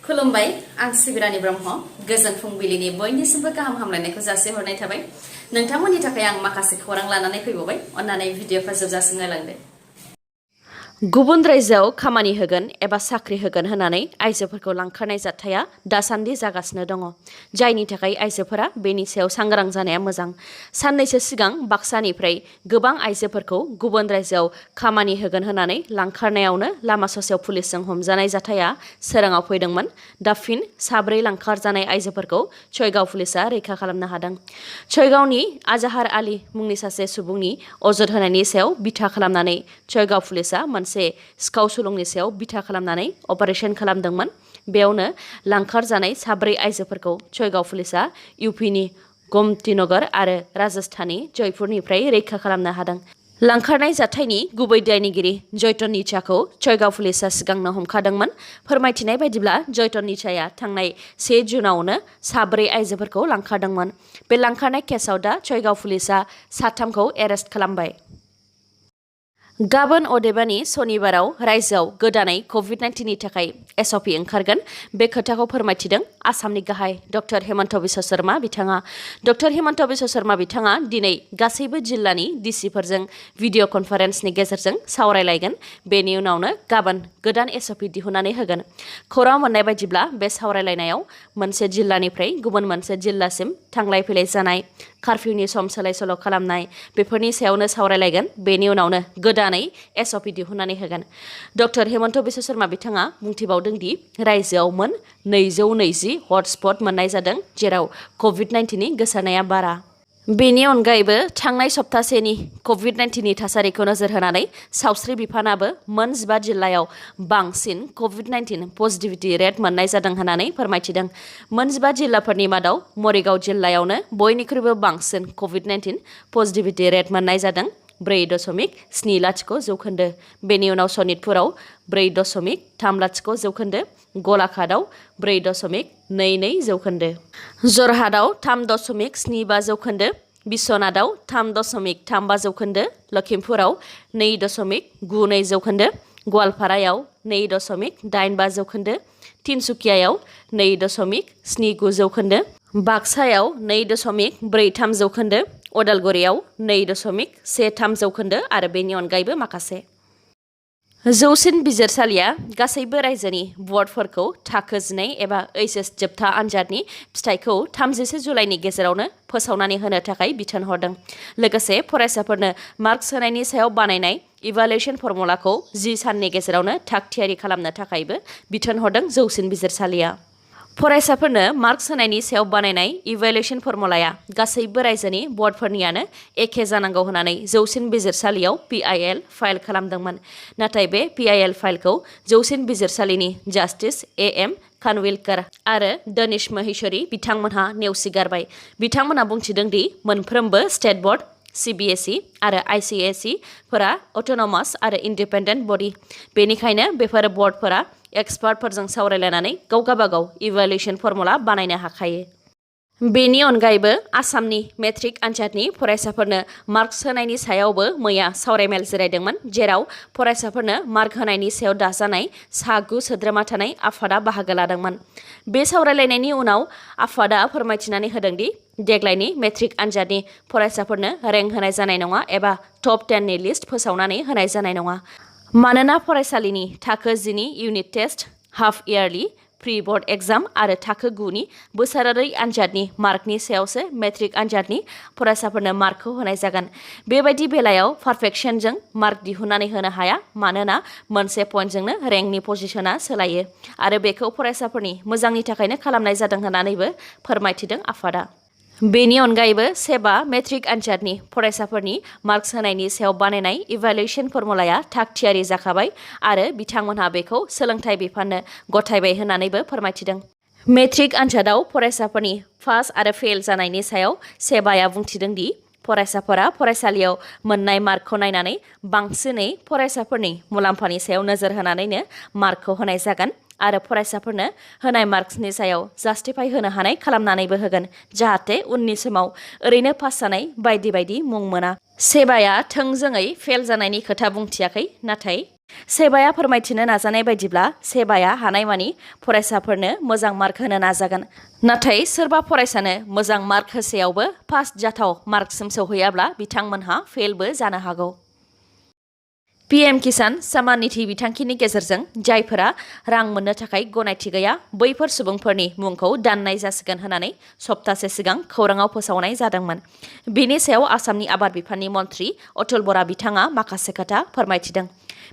खुलुमबाय आं सिबिरानि ब्रह्म गोजोन फुंबिलिनि बयनिसिमबो गाहाम हामलायनायखौ जासिहरनाय थाबाय नोंथांमोननि थाखाय आं माखासे खौरां लानानै फैबावबाय अन्नानै भिडिअखौ जोबजासिम नायलांदो गुबुन रायजोआव खामानि होगोन एबा साख्रि होगोन होननानै आइजोफोरखौ लांखारनाय जाथाया दासान्दि जागासिनो दङ जायनि थाखाय आइजोफोरा बेनि सायाव सांग्रां जानाया मोजां साननैसो सिगां बाक्सानिफ्राय गोबां आइजोफोरखौ गुबुन रायजोआव खामानि होगोन होननानै लांखारनायावनो लामा ससेयाव पुलिसजों हमजानाय जाथाया सोराङाव फैदोंमोन दा फिन साब्रै लांखारजानाय आइजोफोरखौ छयगाव पुलिसा रैखा खालामनो हादों छयगावनि आजाहार आली मुंनि सासे सुबुंनि अजद होनायनि सायाव बिथा खालामनानै छयगाव पुलिसा मोनसे सिखाव सुलुंनि सायाव बिथा खालामनानै अपारेशन खालामदोंमोन बेयावनो लांखार जानाय साब्रै आइजोफोरखौ छयगाव पुलिसा इउपिनि गोमतीनगर आरो राजस्थाननि जयपुरनिफ्राय रैखा खालामनो हादों लांखारनाय जाथायनि गुबै दायनिगिरि जयटन निचाखौ छयगाव पुलिसा सिगांनो हमखादोंमोन फोरमायथिनाय बायदिब्ला जयटन निचाया थांनाय 1 जुनावनो साब्रै आइजोफोरखौ लांखारदोंमोन बे लांखारनाय केसाव दा छयगाव पुलिसा साथामखौ एरेस्ट खालामबाय गाबोन अदेबानि सनिबाराव रायजोआव गोदानै कभिड-19नि थाखाय एसअपि ओंखारगोन बे खोथाखौ फोरमायथिदों आसामनि गाहाय डक्टर हेमन्त बिश्व शर्मा बिथाङा डक्टर हेमन्त बिश्व शर्मा बिथाङा दिनै गासैबो जिल्लानि डिसिफोरजों भिडिअ कनफारेन्सनि गेजेरजों सावरायलायगोन बेनि उनावनो गाबोन गोदान एसअपि दिहुननानै होगोन खौरां मोननाय बायदिब्ला बे सावरायलायनायाव मोनसे जिल्लानिफ्राय गुबुन मोनसे जिल्लासिम थांलाय फैलाय जानाय कार्फिउनि सम सोलाय सोल' खालामनाय बेफोरनि सायावनो सावरायलायगोन बेनि उनावनो गोदानै एसअपि दिहुननानै होगोन डक्टर हेमन्त बिश्व शर्मा बिथाङा बुंथिबावदों दि रायजोआव मोन 220 हटस्पट मोननाय जादों जेराव कभिड-19नि गोसारनाया बारा बेनि अनगायैबो थांनाय सप्तासेनि कभिड-19नि थासारिखौ नोजोर होनानै सावस्रि बिफानाबो मोन 15 जिल्लायाव बांसिन कभिड-19 पजिटिभिटि रेट मोननाय जादों होननानै फोरमायथिदों मोन 15 जिल्लाफोरनि मादाव मरिगाव जिल्लायावनो बयनिख्रुइबो बांसिन कभिड-19 पजिटिभिटि रेट मोननाय जादों 4.70 जौखोन्दो बेनि उनाव सनितपुराव 4.30 जौखोन्दो गलाघाटआव 4.22 जौखोन्दो जरहाटआव 3.75 जौखोन्दो बिश्वनाथआव 3.35 जौखोन्दो लखिमपुराव 2.92 जौखोन्दो गवालपारायाव 2.85 जौखोन्दो तिनसुकियायाव 2.79 जौखोन्दो बाक्सायाव 2.43 जौखोन्दो अदालगुरियाव 2.13 जौखोन्दो आरो बेनि अनगायैबो माखासे जौसिन बिजिरसालिया गासैबो रायजोनि बर्डफोरखौ थाखो 12 एबा एचएस जोबथा आनजादनि फिथाइखौ 31 जुलाइनि गेजेरावनो फोसावनानै होनो थाखाय बिथोन हरदों लोगोसे फरायसाफोरनो मार्क्स होनायनि सायाव बानायनाय इभालुएसन फर्मुलाखौ 10 साननि गेजेरावनो थाग थियारि खालामनो थाखायबो बिथोन हरदों जौसिन बिजिरसालिया फरायसाफोरनो मार्क्स होनायनि सायाव बानायनाय इभालुएसन फर्मुलाया गासैबो रायजोनि बर्डफोरनियानो एखे जानांगौ होननानै जौसिन बिजिरसालियाव पिआइएल फाइल खालामदोंमोन नाथाय बे पिआइएल फाइलखौ जौसिन बिजिरसालिनि जास्टिस एएम खानविलकर आरो दनिश महेश्वरी बिथांमोनहा नेवसिगारबाय बिथांमोनहा बुंथिदों दि मोनफ्रोमबो स्टेट बोर्ड सीबीएसई आरो आईसीएसई फोरा अटोनमास आरो इंडिपेंडेंट बडी बेनिखायनो बेफोर बर्डफोरा एक्सपार्टफोरजों सावरायलायनानै गावगाबागाव इभालुएसन फर्मुला बानायनो हाखायो बेनि अनगायैबो आसामनि मेट्रिक आनजादनि फरायसाफोरनो मार्क्स होनायनि सायावबो मैया सावरायमेल जिरायदोंमोन जेराव फरायसाफोरनो मार्क होनायनि सायाव दाजानाय सा 9 सोद्रोमा थानाय आफादा बाहागो लादोंमोन बे सावरायलायनायनि उनाव आफादा फोरमायथिनानै होदों दि देग्लायनि मेट्रिक आनजादनि फरायसाफोरनो रेंक होनाय जानाय नङा एबा टप 10 नि लिस्ट फोसावनानै होनाय जानाय नङा मानोना फरायसालिनि थाखो 10 नि unit test half yearly pre board exam आरो थाखो 9 नि बोसोरारि आनजादनि मार्कनि सायावसो मेट्रिक आनजादनि फरायसाफोरनो मार्कखौ होनाय जागोन बेबायदि बेलायाव पारफेक्शनजों मार्क दिहुननानै होनो हाया मानोना मोनसे पइन्टजोंनो रेंकनि पजिशना सोलायो आरो बेखौ फरायसाफोरनि मोजांनि थाखायनो खालामनाय जादों होननानैबो फोरमायथिदों आफादा बेनि अनगायैबो सेबा मेट्रिक आनजादनि फरायसाफोरनि मार्क्स होनायनि सायाव बानायनाय इभालुएसन फर्मुलाया थाग थियारि जाखाबाय आरो बिथांमोनहा बेखौ सोलोंथाइ बिफाननो गथायबाय होननानैबो फोरमायथिदों मेट्रिक आनजादाव फरायसाफोरनि पास आरो फेल जानायनि सायाव सेबाया बुंथिदों दि फरायसाफोरा फरायसालियाव मोननाय मार्कखौ नायनानै बांसिनै फरायसाफोरनि मुलाम्फानि सायाव नोजोर होनानैनो मार्कखौ होनाय जागोन आरो फरायसाफोरनो होनाय मार्क्सनि सायाव जास्टिफाइ होनो हानाय खालामनानैबो होगोन जाहाथे उननि समाव ओरैनो पास जानाय बायदि बायदि मुं मोना सेबाया थोंजोङै फेल जानायनि खोथा बुंथियाखै नाथाय सेबाया फोरमायथिनो नाजानाय बायदिब्ला सेबाया हानायमानि फरायसाफोरनो मोजां मार्क होनो नाजागोन। नाथाय सोरबा फरायसानो मोजां मार्क होसेयावबो पास जाथाव मार्कसिम सौहैयाब्ला बिथांमोनहा फेलबो जानो हागौ। पीएम किसान सम्मान निधि बिथांखिनि गेजेरजों जायफोरा रां मोननो थाखाय गनायथि गैया बैफोर सुबुंफोरनि मुंखौ दाननाय जासिगोन होननानै सप्तासे सिगां खौराङाव फोसावनाय जादोंमोन। बेनि सायाव आसामनि आबाद बिफाननि मन्थ्रि अतुल बरा बिथाङा माखासे खोथा फोरमायथिदों।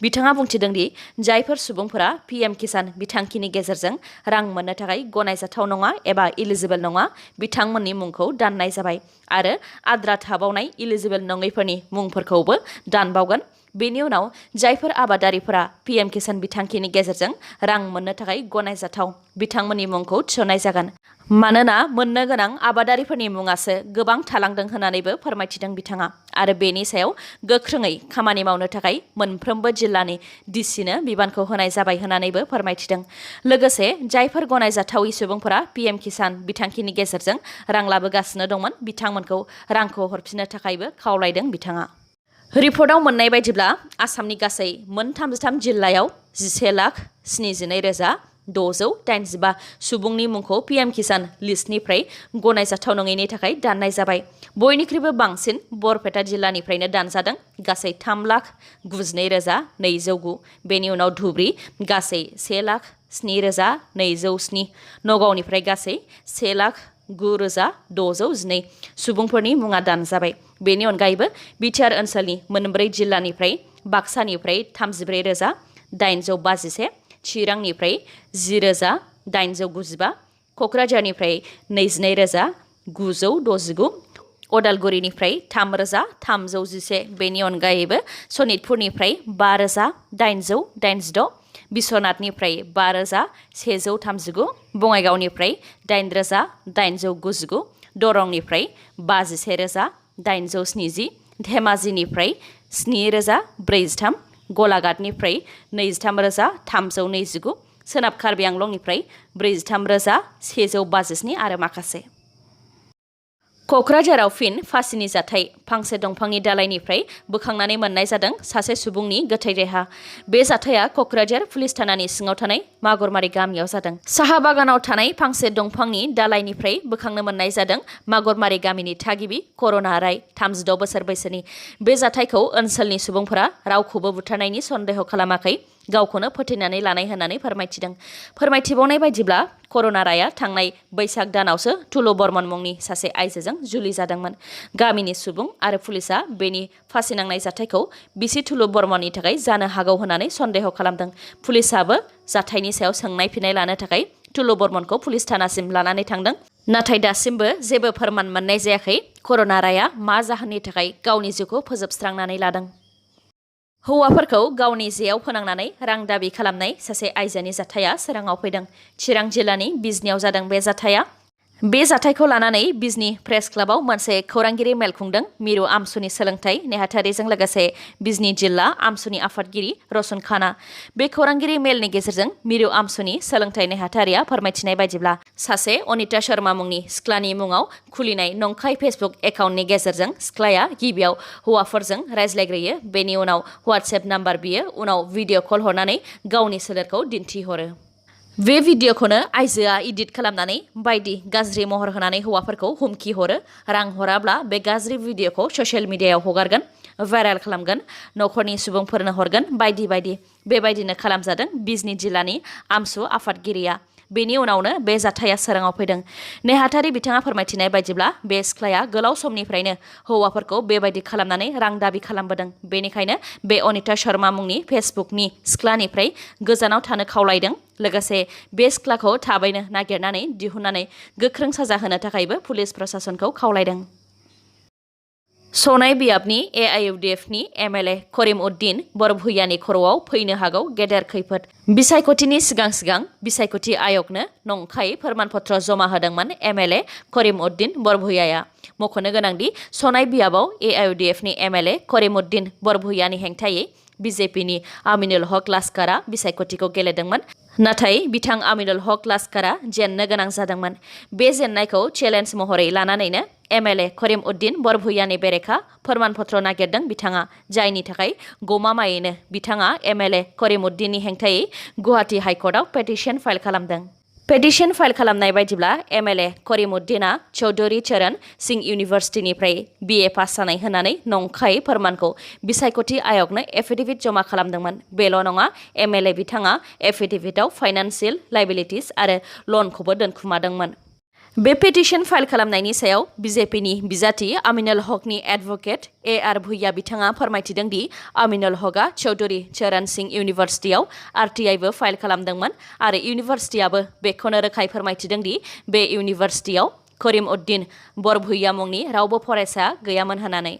बिथाङा बुंथिदों दि जायफोर सुबुंफोरा पीएम किसान बिथांखिनि गेजेरजों रां मोननो थाखाय गनायजाथाव नङा एबा इलिजिबल नङा बिथांमोननि मुंखौ दाननाय जाबाय आरो आद्रा थाबावनाय इलिजिबल नङैफोरनि मुंफोरखौबो दानबावगोन। बेनि उनाव जायफोर आबादारिफोरा पीएम किसान बिथांखिनि गेजेरजों रां मोननो थाखाय गनायजाथाव बिथांमोननि मुंखौ थिसननाय जागोन। मानोना मोननो गोनां आबादारिफोरनि मुङासो गोबां थालांदों होननानैबो फोरमायथिदों बिथाङा आरो बेनि सायाव गोख्रोङै खामानि मावनो थाखाय मोनफ्रोमबो जिल्लानि डिसिनो बिबानखौ होनाय जाबाय होननानैबो फोरमायथिदों। लोगोसे जायफोर गनायजाथावि सुबुंफोरा पीएम किसान बिथांखिनि गेजेरजों रां लाबोगासिनो दंमोन बिथांमोनखौ रांखौ हरफिननो थाखायबो खावलायदों बिथाङा। रिपर्टआव मोननाय बायदिब्ला आसामनि गासै मोन 33 जिल्लायाव 11,72,685 सुबुंनि मुंखौ पीएम किसान लिस्टनिफ्राय गनायजाथाव नङैनि थाखाय दाननाय जाबाय। बयनिख्रुइबो बांसिन बरपेटा जिल्लानिफ्रायनो दानजादों गासै 3,92,209। बेनि उनाव धुब्री गासै 1,07,207। नगावनिफ्राय गासै 1,09,612 सुबुंफोरनि मुङा दानजाबाय। बेनि अनगायैबो बिटिआर ओनसोलनि मोनब्रै जिल्लानिफ्राय बाक्सानिफ्राय 34,851, चिरांनिफ्राय 10,895, क'क्राझारनिफ्राय 22,969, अदालगुरिनिफ्राय 3,311। बेनि अनगायैबो सनितपुरनिफ्राय 5,886, बिश्वनाथनिफ्राय 5,139, बङाइगावनिफ्राय 8,899, दरंनिफ्राय 51,870, धेमाजिनिफ्राय 7,043, गलाघाटनिफ्राय 23,329, सोनाब कार्बि आंलंनिफ्राय 43,157 आरो माखासे। क'क्राझाराव फिन फासिनि जाथाय फांसे दंफांनि दालाइनिफ्राय बोखांनानै मोननाय जादों सासे सुबुंनि गोथै देहा। बे जाथाया क'क्राझार पुलिस थानानि सिङाव थानाय मागुरमारि गामियाव जादों। साहा बागानाव थानाय फांसे दंफांनि दालाइनिफ्राय बोखांनो मोननाय जादों मागुरमारि गामिनि थागिबि कर'ना राय 36 बोसोर बैसोनि। बे जाथायखौ ओनसोलनि सुबुंफोरा रावखौबो बुथारनायनि सन्देह खालामाखै गावखौनो फोथैनानै लानाय होननानै फोरमायथिदों। फोरमायथिबावनाय बायदिब्ला कर'ना राया थांनाय बैसाग दानावसो तुलु बर्मन मुंनि सासे आइजोजों जुलि जादोंमोन। गामिनि सुबुं आरो पुलिसा बेनि फासि नांनाय जाथायखौ बिसि तुलु बर्मननि थाखाय जानो हागौ होननानै सन्देह खालामदों। पुलिसाबो जाथायनि सायाव सोंनाय फिननाय लानो थाखाय तुलु बर्मनखौ पुलिस थानासिम लानानै थांदों। नाथाय दासिमबो जेबो फोरमान मोननाय जायाखै कर'ना राया मा जाहोननि थाखाय गावनि जिउखौ फोजोबस्रांनानै लादों। हौवाफोरखौ गावनि जेयाव फोनांनानै रां दाबि खालामनाय सासे आइजोनि जाथाया सोराङाव फैदों। चिरां जिल्लानि बिजनियाव जादों बे जाथाया। बे जाथायखौ लानानै बिजनी प्रेस क्लाबाव मोनसे खौरांगिरि मेल खुंदों मिरु आमसुनि सोलोंथाइ नेहाथारिजों लोगोसे बिजनी जिल्ला आमसुनि आफादगिरि रसन खाना। बे खौरांगिरि मेलनि गेजेरजों मिरु आमसुनि सोलोंथाइ नेहाथारिया फोरमायथिनाय बायदिब्ला सासे अनिता शर्मा मुंनि सिख्लानि मुङाव खुलिनाय नंखाय फेसबुक एकाउन्टनि गेजेरजों सिख्लाया गिबियाव हौवाफोरजों रायज्लायग्रोयो। बेनि उनाव वाट्सएप नाम्बार बियो, उनाव भिडिअ कल हरनानै गावनि सोलेरखौ दिन्थिहरो। बे भिडिअखौनो आइजोआ इडिट खालामनानै बायदि गाज्रि महर होनानै हौवाफोरखौ हुमखि हरो। रां हराब्ला बे गाज्रि भिडिअखौ ससियेल मिडियायाव हगारगोन, भाइरेल खालामगोन, न'खरनि सुबुंफोरनो हरगोन बायदि बायदि। बेबायदिनो खालामजादों बिजनी जिल्लानि आमसु आफादगिरिया। बेनि उनावनो बे जाथाया सोराङाव फैदों। नेहाथारि बिथाङा फोरमायथिनाय बायदिब्ला बे सिख्लाया गोलाव समनिफ्रायनो हौवाफोरखौ बेबायदि खालामनानै रां दाबि खालामबोदों। बेनिखायनो बे अनिता शर्मा मुंनि फेसबुकनि सिख्लानिफ्राय गोजानाव थानो खावलायदों। लोगोसे बे सिख्लाखौ थाबैनो नागिरनानै दिहुननानै गोख्रों साजा होनो थाखायबो पुलिस प्रशासनखौ खावलायदों। सनाय बियाबनि एआइइउडिएफनि एमएलए करिम उद्दिन बरभुइयानि खर'आव फैनो हागौ गेदेर खैफोद। बिसायख'थिनि सिगां सिगां बिसायख'थि आय'गनो नंखाय फोरमानपत्र जमा होदोंमोन एमएलए करिम उद्दिन बरभुइयाया। मख'नो गोनांदि सनाय बियाबाव एआइइउडिएफनि एमएलए करिम उद्दिन बरभुइयानि हेंथायै बिजेपिनि आमिनुल हक लास्कारा बिसायख'थिखौ गेलेदोंमोन। नाथाय बिथां आमिनुल हक लास्कारा जेननो गोनां जादोंमोन। बे जेननायखौ चेलेन्ज महरै लानानैनो MLA करिम उद्दिन बरभुइयानि बेरेखा फोरमान पत्र नागिरदों बिथाङा जायनि थाखाय गमामायैनो बिथाङा MLA करिम उद्दिननि हेंथायै गुवाहाटी हाइकर्टआव पेटिशन फाइल खालामदों। पेटिशन फाइल खालामनाय बायदिब्ला MLA करिम उद्दिना चौधरी चरण सिंह इउनिभार्सिटिनिफ्राय BA पास जानाय होननानै नंखाय फोरमानखौ बिसायख'थि आयगनो एफिडेविट जमा खालामदोंमोन। बेल' नङा MLA बिथाङा एफिडेविटआव फाइनान्सियेल लायबिलिटिस आरो लनखौबो दोनखुमादोंमोन। बे पेटिशन फाइल खालामनायनि सायाव BJPनि बिजाथि आमिनुल हकनि एडभोकेट AR भुइया बिथाङा फोरमायथिदों दि आमिनुल हकआ चौधरी चरण सिंह इउनिभार्सिटियाव RTIबो फाइल खालामदोंमोन आरो इउनिभार्सिटियाबो बेखौनो रोखायै फोरमायथिदों दि बे इउनिभार्सिटियाव करिम उद्दिन बरभुइया मुंनि रावबो फरायसा गैयामोन होननानै।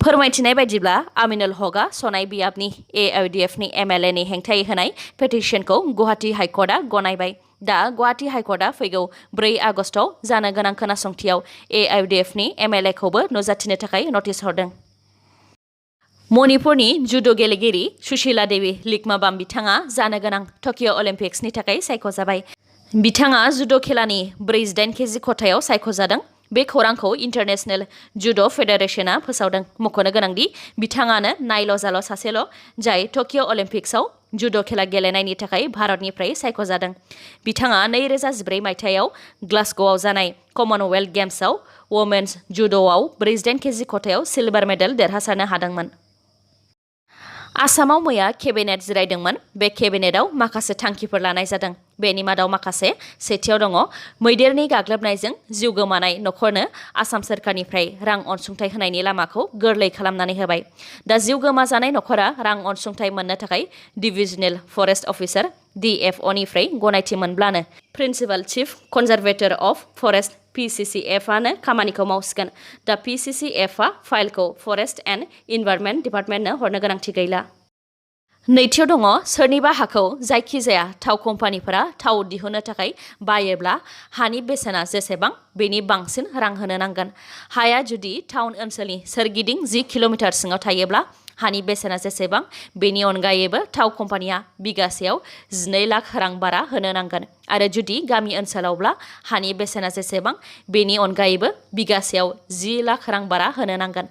फोरमायथिनाय बायदिब्ला आमिनुल हकआ सनाय बियाबनि AIUDFनि MLAनि हेंथायै होनाय पेटिशनखौ गुवाहाटी हाइकर्टआ गनायबाय। दा गुवाहाटी हाइकर्टआ फैगौ 4 आगस्टआव जानो गोनां खोनासंथियाव AIUDFनि MLAखौबो नुजाथिनो थाखाय नटिस हरदों। मणिपुरनि जुद' गेलेगिरि सुशीला देवी लिकमाबाम बिथाङा जानो गोनां टकिअ अलिम्पिक्सनि थाखाय सायख'जाबाय। बिथाङा जुद' खेलानि 48 केजि खथायाव सायख'जादों। बे खौरांखौ इन्टारनेशनेल जुद' फेडारेशनआ फोसावदों। मख'नो गोनांदि बिथाङानो नायल' जाल' सासेल' जाय टकिअ अलिम्पिक्सआव जुद' खेला गेलेनायनि थाखाय भारतनिफ्राय सायख'जादों। बिथाङा 2014 मायथाइयाव ग्लासग'आव जानाय कमनवेल्थ गेम्सआव वमेन्स जुड'आव 48 केजि खथायाव सिलभार मेडेल देरहासारनो हादोंमोन। आसामाव मैया केबिनेट जिरायदोंमोन। बे केबिनेटआव माखासे थांखिफोर लानाय जादों। बेनि मादाव माखासे सेथियाव दङ मैदेरनि गाग्लोबनायजों जिउ गोमानाय नखरनो आसाम सोरखारनिफ्राय रां अनसुंथाइ होनायनि लामाखौ गोरलै खालामनानै होबाय। दा जिउ गोमाजानाय नखरा रां अनसुंथाइ मोननो थाखाय डिभिजनेल फरेस्ट अफिसार DFOनिफ्राय गनायथि मोनब्लानो प्रिन्सिपाल चिफ कनजारभेटर अफ फरेस्ट PCCFआनो खामानिखौ मावसिगोन। दा PCCFआ फाइलखौ फरेस्ट एन्ड इनभाइरनमेन्ट डिपार्टमेन्टनो हरनो गोनांथि गैला। नैथियाव दङ सोरनिबा हाखौ जायखिजाया थाव कम्पानिफोरा थाव दिहुननो थाखाय बायोब्ला हानि बेसेना जेसेबां बेनि बांसिन रां होनो नांगोन। हाया जुदि टाउन ओनसोलनि सोरगिदिं 10 किल'मिटार सिङाव थायोब्ला हानि बेसेना जेसेबां बेनि अनगायैबो थाव कम्पानिया बिगासेयाव 12 लाख रां बारा होनो नांगोन आरो जुदि गामि ओनसोलावब्ला हानि बेसेना जेसेबां बेनि अनगायैबो बिगासेयाव 10 लाख रां बारा होनो नांगोन।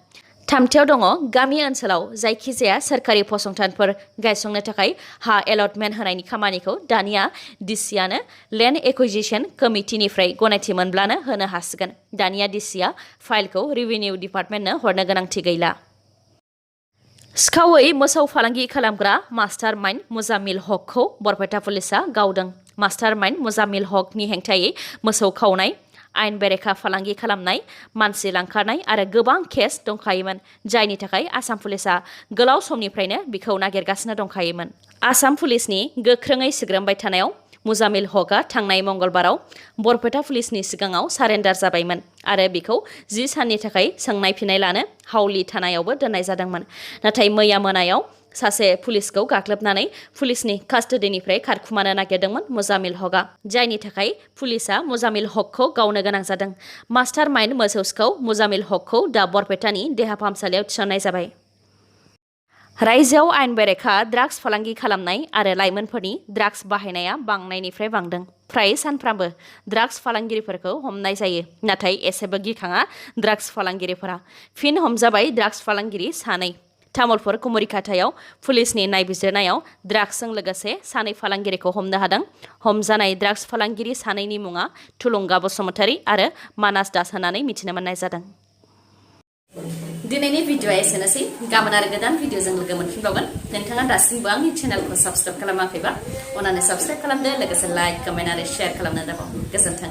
थामथियाव दङ गामि ओनसोलाव जायखिजाया सोरखारि फसंथानफोर गायसंनो थाखाय हा एलटमेन्ट होनायनि खामानिखौ दानिया DCआनो लेन्ड एक्विजिशन कमिटिनिफ्राय गनायथि मोनब्लानो होनो हासिगोन। दानिया DCआ फाइलखौ रेभिनिउ डिपार्टमेन्टनो हरनो गोनांथि गैला। सिखावै मोसौ फालांगि खालामग्रा मास्टार माइन्ड मुजामिल हकखौ बरपेटा पुलिसआ गावदों। मास्टार माइन्ड मुजामिल हकनि हेंथायै मोसौ खावनाय, आयेन बेरेखा फालांगि खालामनाय, मानसि लांखारनाय आरो गोबां केस दंखायोमोन जायनि थाखाय आसाम पुलिसआ गोलाव समनिफ्रायनो बिखौ नागिरगासिनो दंखायोमोन। आसाम पुलिसनि गोख्रोङै सिग्रोमबाय थानायाव मुजामिल हकआ थांनाय मंगलबाराव बरपेटा पुलिसनि सिगाङाव सारेन्डार जाबायमोन आरो बिखौ 10 साननि थाखाय सोंनाय फिननाय लानो हावलि थानायावबो दोननाय जादोंमोन। नाथाय मैया मोनायाव सासे पुलिसखौ गाग्लोबनानै पुलिसनि कास्टडिनिफ्राय खारखुमानो नागिरदोंमोन मुजामिल हकआ, जायनि थाखाय पुलिसआ मुजामिल हकखौ गावनो गोनां जादों। मास्टार माइन्ड मोसौ सिखाव मुजामिल हकखौ दा बरपेटानि देहा फाहामसालियाव थिसननाय जाबाय। रायजोआव आयेन बेरेखा ड्राग्स फालांगि खालामनाय आरो लाइमोनफोरनि ड्राग्स बाहायनाया बांनायनिफ्राय बांदों। फ्राय सानफ्रामबो ड्राग्स फालांगिरिफोरखौ हमनाय जायो, नाथाय एसेबो गिखाङा ड्राग्स फालांगिरिफोरा। फिन हमजाबाय ड्राग्स फालांगिरि सानै। तामुलपुर कुमरिकाटायाव पुलिसनि नायबिजिरनायाव ड्राग्सजों लोगोसे सानै फालांगिरिखौ हमनो हादों। हमजानाय ड्राग्स फालांगिरि सानैनि मुङा थुलुंगा बसुमतारी आरो मानास दास होननानै मिथिनो मोननाय जादों। दिनैनि भिडिअ'आ एसेनोसै। गाबोन आरो गोदान भिडिअ'जों लोगो मोनफिनबावगोन। नोंथाङा दासिमबो आंनि चेनेलखौ साबस्क्राइब खालामाखैबा अन्नानै साबस्क्राइब खालामदो, लोगोसे लाइक, कमेन्ट आरो शेयार खालामनो दाबाव। गोजोन्थों।